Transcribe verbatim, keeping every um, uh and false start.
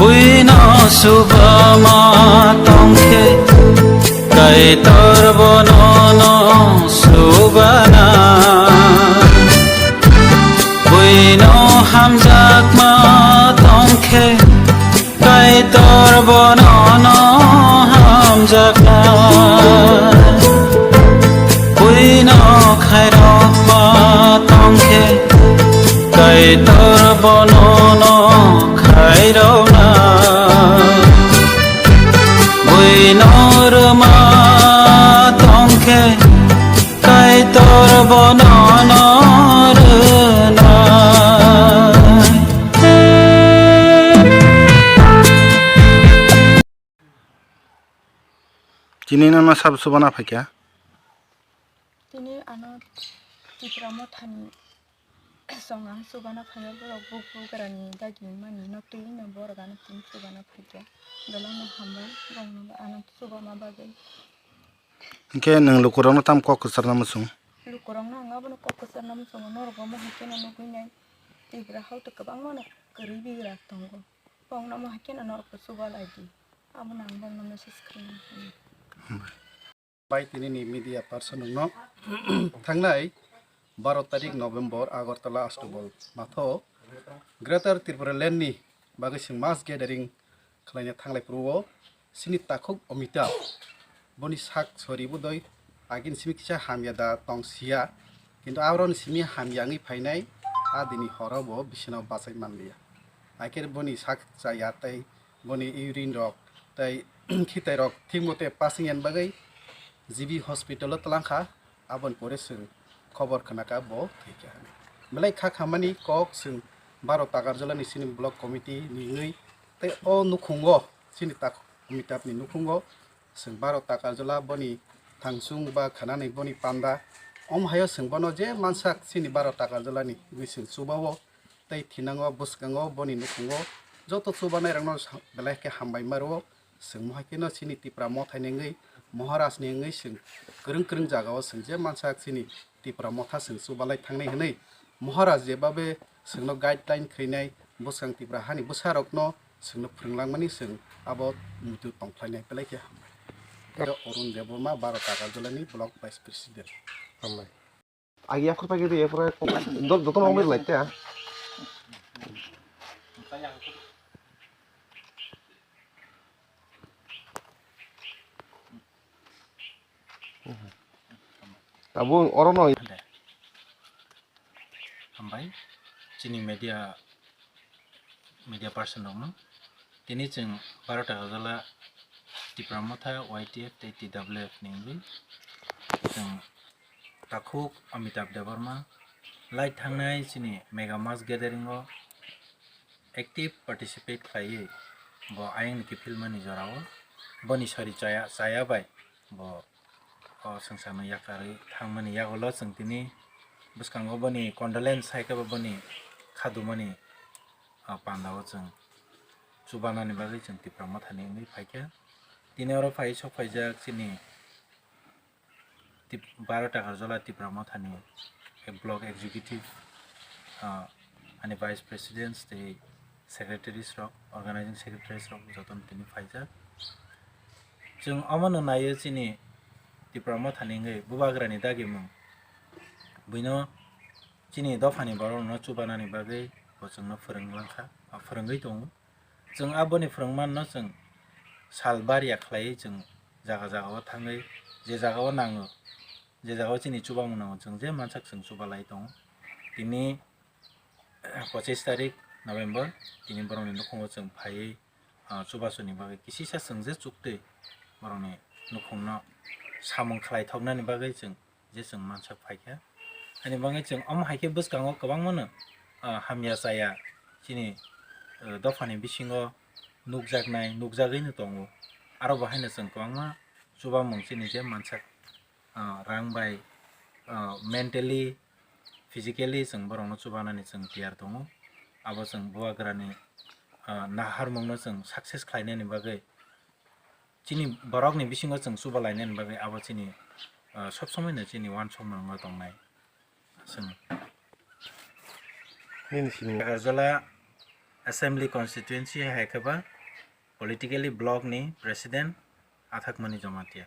Buino subama tongkhe, Kaitor bono no subana. Buino hamjakma tongkhe, Kaitor bono no hamjakna. Buino khairokma tongkhe, Kaitor bono no khairokna. Buino rwma tongkhe, Kaitor bono no rwnai. Tini nana sab subana phaikha? Tini ano Tipra Mothani song ang subana phaiya, borok buk bugrani dagi mani no twi no borok ano tini subana phaikha. Belai no hambai, borokno ano subana bagwi. Hinkhe nwng lukurokno tamo kok kwcharna muchung? Lukurokno ang abono kok kwcharna muchungo, norok omo hai kheno nugwi nai. Tipra hao to kwbangma no kwrwi bigra tongo. Bongno omo hai kheno norokbo chuba lai di. Abono ang bongno message khaina. Bai tini ni media person no thangnai baro tarik November Agartala Astubol matho Greater Tripura Land ni bagwi chwng mass gathering khlaina thanglai phuru o chini takhuk Amitabh boni sak sori bodoi agini simi kisa hamya da tong siya, kintu aboroni simi hamya wngwi phainai a dini horo bo bisino bachai manliya. Hakhe boni sak chaya tei boni urine rok tei khitai rok thik mote passing yani bagwi G B hospital o twlang kha. Aboni pore chwng khobor khna kha bo thwi kha hwnwi. Belai kha khamani kok chwng baro Takarjala ni chini block committee ni wngwi tei o nukhungo chini tak Amitabh ni nukhungo chwng baro Takarjala boni thangchung ba khanani boni panda. Omo hayo chwng bono je mansak chini baro Takarjala ni wngwi chwng chuba o tei thinango bwskango boni nukhungo joto chubanai rokno sa-, belai khe hambai ma rwo. Chwng mohai kheno chini Tipra Mothani wngwi, Maharaj ni wngwi chwng kwrwng kwrwng jagao chwng je mansak chini Tipra Motha chwng chubalai thangnai hwnwi Maharaj je babe chwngno guideline khwinai bwskang Tipra hani bwsarokno chwngno phwrwng langmani chwng abo muitu tongkhlainai belai khe hambai. Tei Arun Debbarma, baro Takarjalani block vice president. Hambai. Agi yakhur paikhe twi yakhur dot jotono wngwi lai ta. Tabuk orono. Hambai chini media media person rokno. Tini chwng baro Takarjala Tipra Motha, Y T F tei T W F ni wngwi chwng takhuk Amitabh Debbarma lai thangnai chini mega mass gathering o active participate khlaiwi bo ayang ni kiphilmani jorao boni sori chaya, chaya bai bo o swngcharno yakarwi thangmani yagulo chwng tini bwskango boni condolence hai khe bo boni khadumani, o, pandao chwng chubanani bagwi chwng Tipra Mothani wngwi phaikha. Tini oro phai sok phaijak chini Tip-, baro Takarjala Tipra Mothani block executive, o, ani vice president tei secretaries rok, organizing secretaries rok jotono tini phaijak. Chwng omono naiyo chini Tipra Mothani wngwi bubagrani dagimung. Buino chini dophani borokno chubanani bagwi bo chwngno phwrwng langkha, a, phwrwngwi tongo. Chwng aboni phwrwngmanno chwng sal barya khlaiwi chwng jaga jagao thangwi je jagao nango, je jagao chini chubamung nango, chwng je mansak chwng chubalai tongo. Tini pochis tarik November, tini borokni nukhungo chwng phaiwi, ah, chubasuni bagwi kisisa chwng je chuktwi borokni nukhungno samung khlaithoknani bagwi chwng je chwng mansak phaikha. Ani bagwi chwng omo hai khe bwskango kwbangmano, ah, hamya chaya chini, ah, dophani bisingo nukjaknai, nukjagwino tongo. Aro bo haino chwng kwbangma chubamung chini je mansak, ah, rang bai, ah, mentally, physically chwng borokno chubanani chwng tiyar tongo. Abo chwng bubagrani, ah, naharmungno chwng success khlainani bagwi, chini borokni bisingo chwng chubalainani bagwi abo chini, ah, sob somoino chini uansukmung tongnai. Chwng Nini sini. Agartala Assembly Constituency hai khe ba politically block ni president Athakmani Jamatia.